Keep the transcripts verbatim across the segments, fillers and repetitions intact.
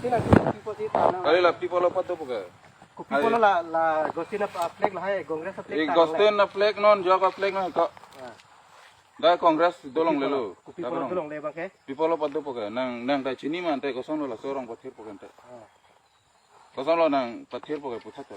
Kali la people lo pado puke. Kopi pulo la, la Gostin a flag lahai, Congress a flag Eh, ta Gostin a flag non, jok a flag non ko. Ah. Da Congress dolonglelo. Kopi pulo dolongle abang ke. People lo pado puke. Nang, nang ta chini ma ante kosonlo laso rong pathir puke ante. Ah. Kosonlo nang pathir puke puthak ko.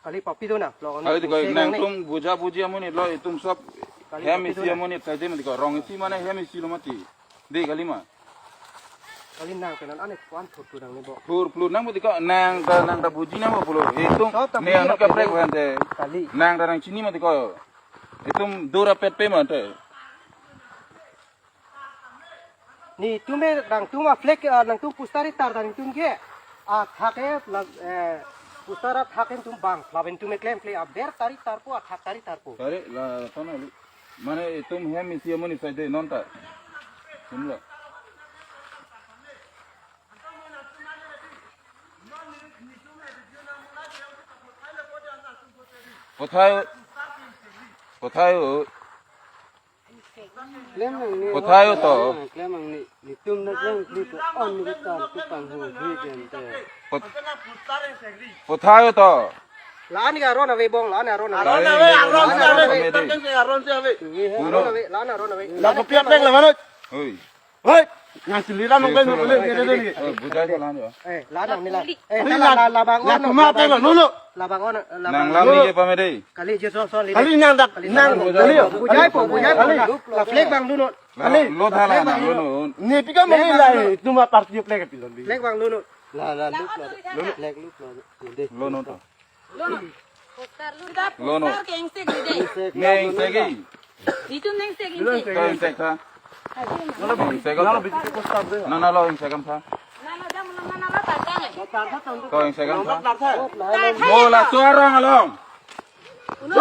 Kali papi do na, lo. Kali tiko nang nangtum buja buji amonit lo, itum sob kali hem papi do isi na. Amonit saje mati ko, rong isi mane hem isi lo mati. Dei kali ma. Kali nang penan ane kuan thur thur nang ni bo. Thur thur nang mati ko, nang ta, nang ta buji nang bo pulo. Itum sob ta ne buji anut na kaprek pede. Bhante. Kali. Nang ta nang chini mati ko. Itum dura pet pe mante. Netum me nangtum a flag, ah, nangtum poster ri tar ta netum ke. Ah, thak ke, la, eh, poster a thak ke netum bang, lapen netum me klem klem aber tari tarpo, ah, thak tari tarpo. Tari la sana lu. Mane itum hem isi amonit saide non ta. Sumla. Pothai, pothai o. Klem nang ni. Pothai o to. Klem nang ni, netum na klem kli to on ni ta tu pang hu hi jen te. Pot-, pothai o to. La-an ke aron ave bong, la-an aron ave. Aron ave, aron ave, aron ave. Aron ave, la-an aron ave. La kopi apleng la mano. Oi. Hei, nang sili ram nang klem nang klem kere deni. Eh, bujai ko la-an yo. Eh, la-an nang ni la. Eh, la, la, la, labang la on, tuma labang. Te lo, lo, lo. Labang on, labang. Nang lam ni ke pame dei. Kali je so, so, li. Kali nang dak, kali nang, nang bujai. Kali yo. Bujai po, bujai po. Kali. La flag bang dun non. Kali. Lo thala nang lo non. Ni pika mami la, tuma party flag pilo. Flag bang dun non. La, la, look lo. Flag look lo. Dei. Lo non to. Lo non. Poster lo. Lo non. Poster ke ingsek ni dei. Ne ingsek ke. Netum ne ingsek, ingsek. Ko ingsek tha. Ingsek ko. Nana lo ingsek kam tha. Nana jam nana lo ta jang. Ko ingsek kam tha. Mo la suarong along. Puno.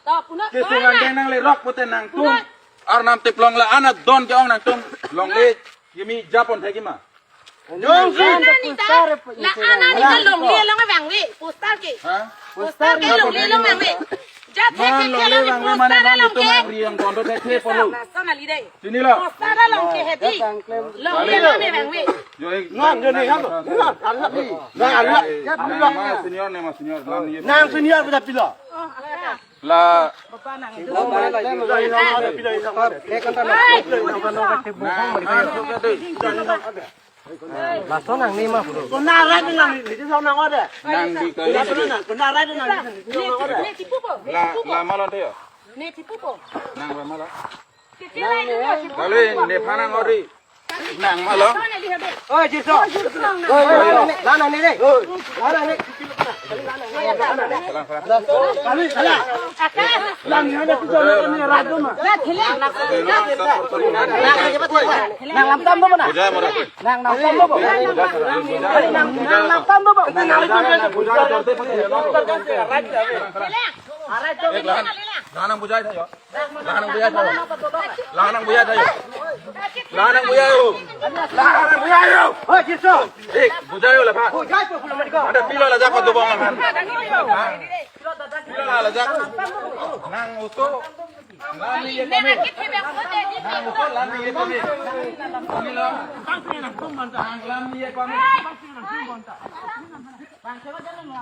To puno. Ke sungan deng nang le rok pute nangtum. Arnam tiplong la-an adon ke-ong nangtum. Longle. Yemi japon thagi ma. Jongsi. La-an ni ta, la-an ni ta longle long vangve, poster ke. Ha? Poster ke longle long vangve. Jat the man ke longle long vangve mane poster man along itu ke. Mang riang kondo the the polo. Lason ali dei. Sini lo. Poster along ke hedi. Longle long vangve. Yo ek. Nang, yo ni, nang, nang, nang, nang, nang, nang, nang, nang, senior ne ma senior. Nang senior pada pilo. Oh, ala. La. Bapak nang itu. Lason nang ni ma bro. Kona rai nang ni, ni so nang ode. Nang di kali. Kona rai nang ni, ni so nang ode. Ne tipu po. La, la malon de yo. Ne tipu po. Nang la malon. Kali ne phanang ori. Nang malo. Oi, Jiso. Oi, oi, oi, lana ni dei. Lana ni. Kali, kali. Lana ni ada tu jalan ni radu ma. Nang lam tam do na. Bujai mora. Nang lam tam do. Nang, nang lam tam do. Bujai dorte pati. Nang bujai tha yo. Lanang bujai tha. Lanang bujai tha yo. Lanang bujai yo. Lanang bujai yo. Hoi, Jiso. Eh, bujai yo laphan. Bujai po pulo mati ko. Ada pilo lajak patubong laphan. Ha? Pilo lajak. Nang uto. Lam ni ye pame. Nang uto lam ni ye pame. Pilo. Nang lam ni ye pame.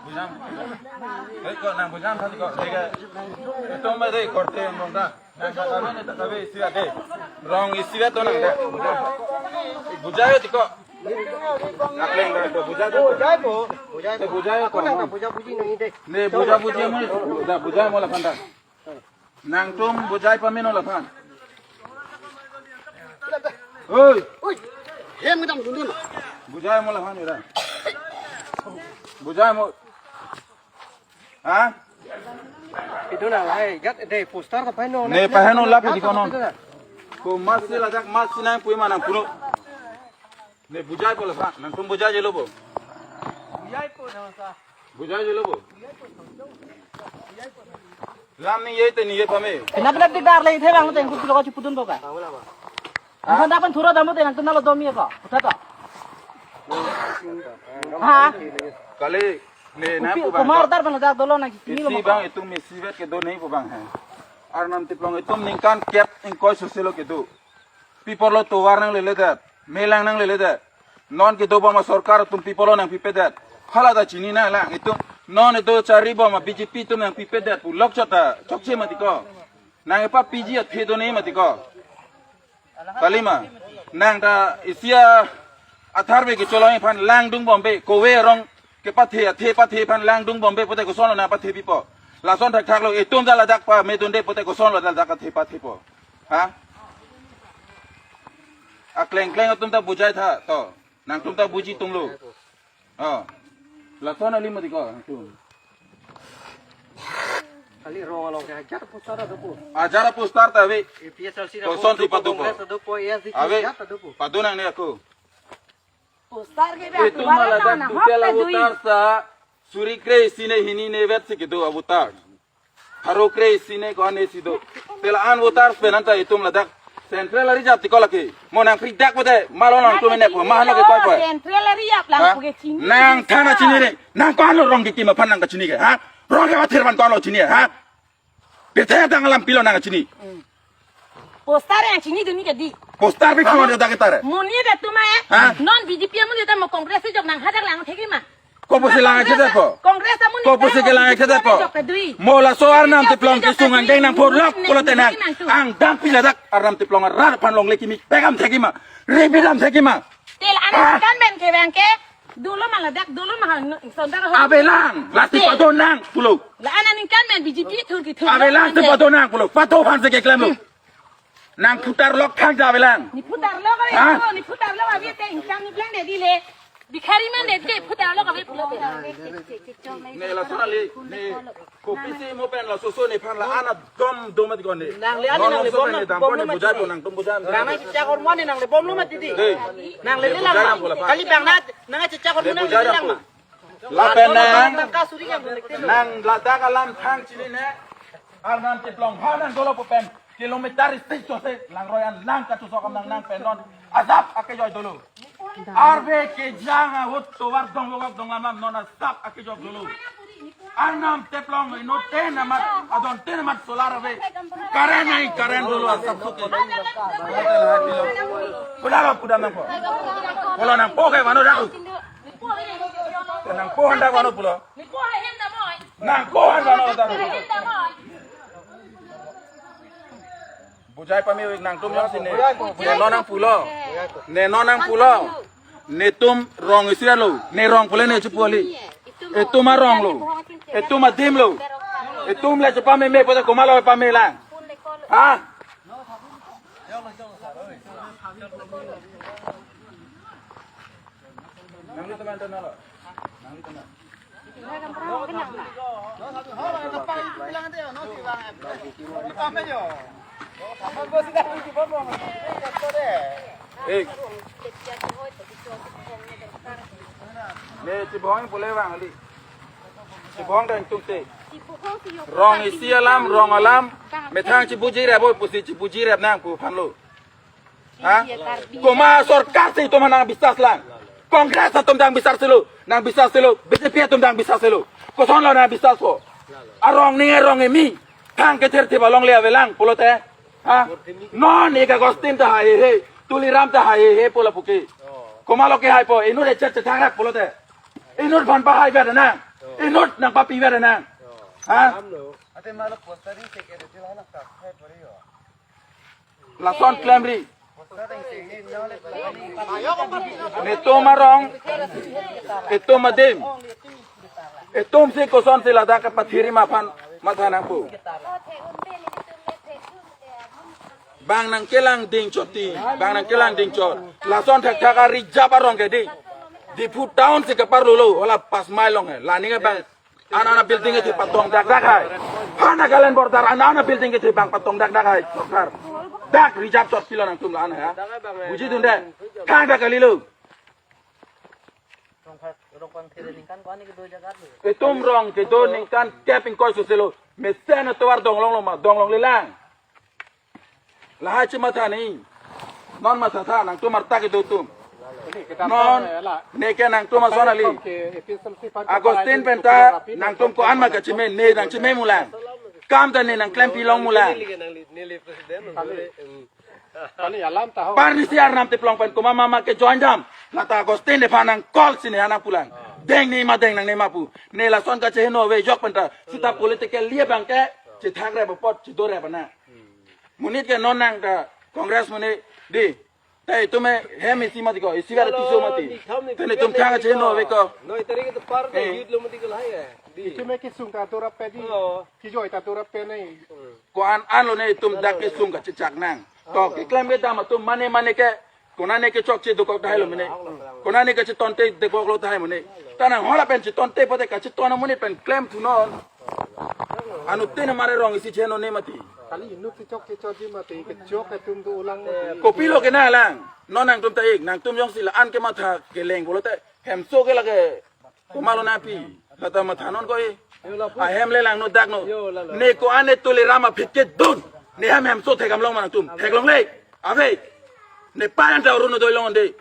Bujam. Hei, ko nang bujam tadi ko. Dega. Itu mah deh korte yang bongka. Nang kata mana tak tahu isi ada. Rong isi ada tu nang dah. Bujai tiko. Akleng dah tu bujai tu. Bujai po. Bujai. Tu bujai ko. Nang bujai buji nang ide. Ne bujai buji mu. Dah bujai mula pandang. Nangtum bujai pame non laphan. Oi. Oi. Hem kedam dundun. Bujai mo laphan ira. Bujai mo. Ha? Itu na hai gat de poster ta paheno. Ne paheno lap di kono. Ko mas si lajak mas si nang pui manang puno. Ne bujai po laphan, nangtum bujai jelo po. Bujai jelo po. Lam ni ye te ni ye pame. Kenapa nanti dar lagi thevang teng kutu lo ka chipudun po ka? Nang dapan thura damu te nangtum nalo dom ye ko. Udah to. Ha? Kali ne na pu bang. Komar dar pen lajak dolo na kini lo. Isi bang itum isi vet kedo ne pu bang hai. Arnam tiplong itum ningkan kep ingkoi soselo kedo. People lo tovar nanglele det. Melang nanglele det. Non kedo bom asorkar atum pi pulo nangpipedet. Hala ta chinine lang itum. Non kedo chari bom a B J P atum nangpipedet pu lok chot ta chokche mati ko. Nang epapiji athe done mati ko. Kalima. Nang ta isi a atharve kecholong aphan langdun bombe. Kove arong kepathe, athe pathe aphan langdun bombe pote kosonlo nangpathe pipo. Lason thakthak lo, itum ta ladak pamedunde pote kosonlo ladak athe pathepo. Ha? Akleng kleng atum ta bujai tha to. Nangtum ta buji tumlo. Oh. Lason kali mati ko nangtum. Kali rong along ke hajar poster ada po. Hajar poster ta ave. A P H L C ada po, koson si padu po. Congress ada po, A I C C Ave. Ada po. Padu nangne ako. Poster ke itum ladak na dutel hok ta dui. Avotar sa suri kre-isi ne hini ne vet si kedo avotar. Pharo kre-isi ne ko-an isi do. Te la-an voters pen anta itum ladak Central ari jati ko lake. Mo nangprik dak pote. Malo nangtum ne po. Mahano ke koi po. Central ari ap lang. Ha? Puke chini. Nang thana chini re. Nang ko-anlo rong kekim aphan nang kachini ke. Ha? Rong ke pathir aphan ko-anlo chini ha? Pithe dang alam pilo nang kachini. Poster yang chinidunde ke di. Poster pi kama dia dak tare. Muni be tuma eh. Ha? Non B J P muni ta mo Congress jok nang hajar lang thekima. Kopusi lang akhede po. Congress amun. Kopusi ke lang akhede po. Jok kedui. Mo laso Arnam Teplong kesung angdeng nang porlok pulote nang. Angdeng pi ladak Arnam Teplong arat aphan longle kimi pekam thekima. Ribidam thekima. Te la-an aningkan pen kevang ke. Dolo ma ladak, dolo ma hang, sonda ho. Avelang, lasi pado nang pulo. La-an aningkan pen B J P thur kethur. Avelang si pado nang pulo. Pado aphan si keklemlo. Nang putar lok thang ja avelang. Ne putar lok ave, ha? Ne putar lok ave te ingkang ne pleng de dile. Bikhari man de ke putar lok ave pulo. Ne lason kali, ne kopisi mo pen laso so nephan la-an adom dom mati ko ne. Nangle ani nangle bom nang, bom lo mati. Bujai ko nangtum bujai. Nang nang chechak hormone nangle bom lo mati di. Hey. Nangle le lang. Kali bang nat, nang chechak hormone nangle le lang. Lapen nang, nang ladak alam thang chinine. Arnam Teplong ha nang dolo pu pen kilometer isi chose langroi an nang kachosok am nang nang pen non asap akejoi dolo. Arve kejang ahut tovar dong logak dong lamam non asap akejok dolo. Arnam Teplong inut ten amat adon ten amat solar ave. Current nai current dolo asap soke. Pudalo pudam nangpo. Pulo nangpo ke mano daku. Nangpo handa mano pulo. Nangpo handa mano daku. Bujai pame nangtum jongsi ne. Ne non nangpulo. Ne non nangpulo. Netum rong isi lo. Ne rong pule ne chepu kali. Itum arong lo. Itum adim lo. Itum le chepameme pote komatlo pame lang. Ha? Nangli teman teman lo. Nangli teman. Eh. Ne chibong pule bang ali. Chibong dang tung te. Rong isi alam, rong alam. Methang chibuji rep oi pusi chibuji rep nang pu aphan lo. Ha? Komat asorkar si itum nang bisas lang. Congress atum dang bisas selo, nang bisas selo, B J P atum dang bisas selo. Kosonlo nang bisas ko. Arong ne arong emi. Thang kethir thip along le avelang pulote. Ha? Non ik Agustin ta hai he. Tuliram ta hai he pulo puke. Komatlo ke hai po. Inut echet chetang rak pulote. Inut aphan pahai vet nang. Inut nangpapi vet nang. Ha? Ate malo postering secretary lang nang tak hai pori yo. Lason klemri. Netum arong, itum adim. Itum si kosonsi ladak kepathiri ma aphan matha nangpo. Bang nangkelang ding chot ti, bang nangkelang ding chot. Lason thakthak a-reserve arong ke di. Diphu town si keparlo lo, hala pas mai long he. Lani ke bang. An-an a-building kethe patong dakdak hai. Ha Nagaland border an-an a-building kethe bang patong dakdak hai. Sorkar. Dak reserve chot pilo nangtum la-an ha. Bujidunde. Thang dak kalilo. Itum rong kedo ningkan kep ingkoi sose lo. Mesen atovar donglonglo ma, donglongle lang. Lahai chematha ni. Non mathatha nangtum arta kedo atum. Non neke nangtum ason kali. Agustin penta nangtum ko-an ma kacheme, ne nangcheme mulang. Kam ta ne nangklempi long mulang. Pani alam ta ho. Parnisi arnam teplong pen komat mama ke join dam. Lata Augustine de phanang call sini anang pulang. Deng ne ma deng nangne ma pu. Ne lason kacheheno ave jok penta. Sita political liye bang ke. Chethak rep apot chedor rep ana. Monit ke non nang ta Congress monit di. Te itum hem isi mati ko, isi kare tiso mati. Te netum thang kacheheno ave ko. Noi tarik itu par Eh. Youth lo mati ko lahai ya. Di. Itum ke sung ta tura pe di. Oh. Kijoi ta tura pe nai. Ko-an an lo ne itum dak kesung kachechak nang. To keklem kedam atum mane mane ke. Konane kechokche dokok tahai lo mene. Konane kachetonte dokok lo tahai mene. Ta nang hala pen chetonte pote kacheton amonit pen klemthunon. Anuttin amare rong isi cheno ne mati. Kali inut si chokche chotji mati, kechok atum tu ulang mati. Kopilo ke na lang. Non nangtum ta ik, nangtum jongsi la-an kematha keleng pulote. Hemso ke lake. Komat lo napi. Lata mathanon ko e. Ahem le langno dakno. Ne ko-an ne Tuliram aphi kedun. Ne hem hemso thekdam long ma nangtum. Theklong le. Ave. Ne payan ta Orunodoi longonde.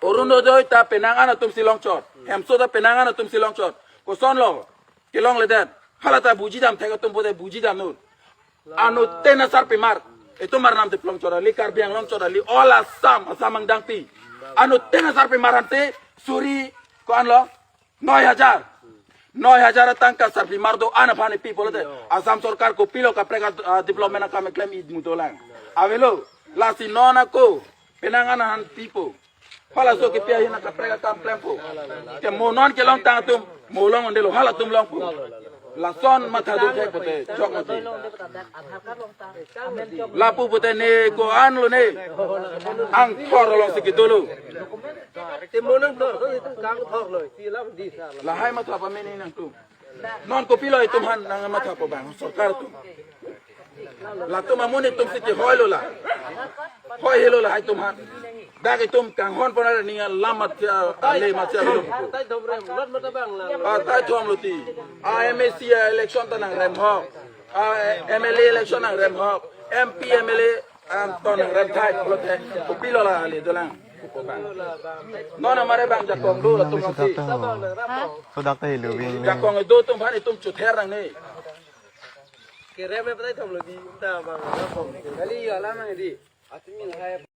Orunodoi ta penang an atum si longchot. Hemso ta penang an atum si longchot. Koson lo. Kelongledet. Hala ta buji dam thek atum pote buji damnon. Anuttin asarpimar. Itum arnam teplong chot kali, Karbi Anglong chot kali, all Assam, Assam angdangpi. Anuttin asarpimar ante suri ko-an lo? Noi hajar. Noi hajar atangka sarpimar do-an aphan ipi pulote. Assam sorkar kopilo kaprek a, a, development akam keklem id mudolang. Avelo, lasi non ako, penang an aphan pipo. Halaso kepi ahin akaprek akam klempo. Ke mo non kelongtang atum, mo longondelo, halatum longpo. Lason matha do thek pote, chok mati. Lapu pote ne ko-an lo ne. Angthor alongsi kedolo. Te mo nang thor, to itum kangthor lo, si lam di sa. Lahai matha pamene nangtum. Non kopilo itum aphan nang matha po bang, sorkar atum. Latum amonit atum si kehoi lo la. Hoi helo lahai atum aphan. Dak itum kanghon pon aning alam matha, ale matha lo. Tai thom rem, lot mata bang la. Ah, tai thom lo ti. Ah, M A C election ta nangrem ho. Ah, M L A election nangrem ho. M P, M L A, ah, to nangrem thai pulote. Kopilo la ale dolang. Non amare bang jakong do latum si. Sudah teh lu bing. Jakong do atum aphan itum chother nangne. Kerem e patai thom lo di ta bang. Kali alam nang di.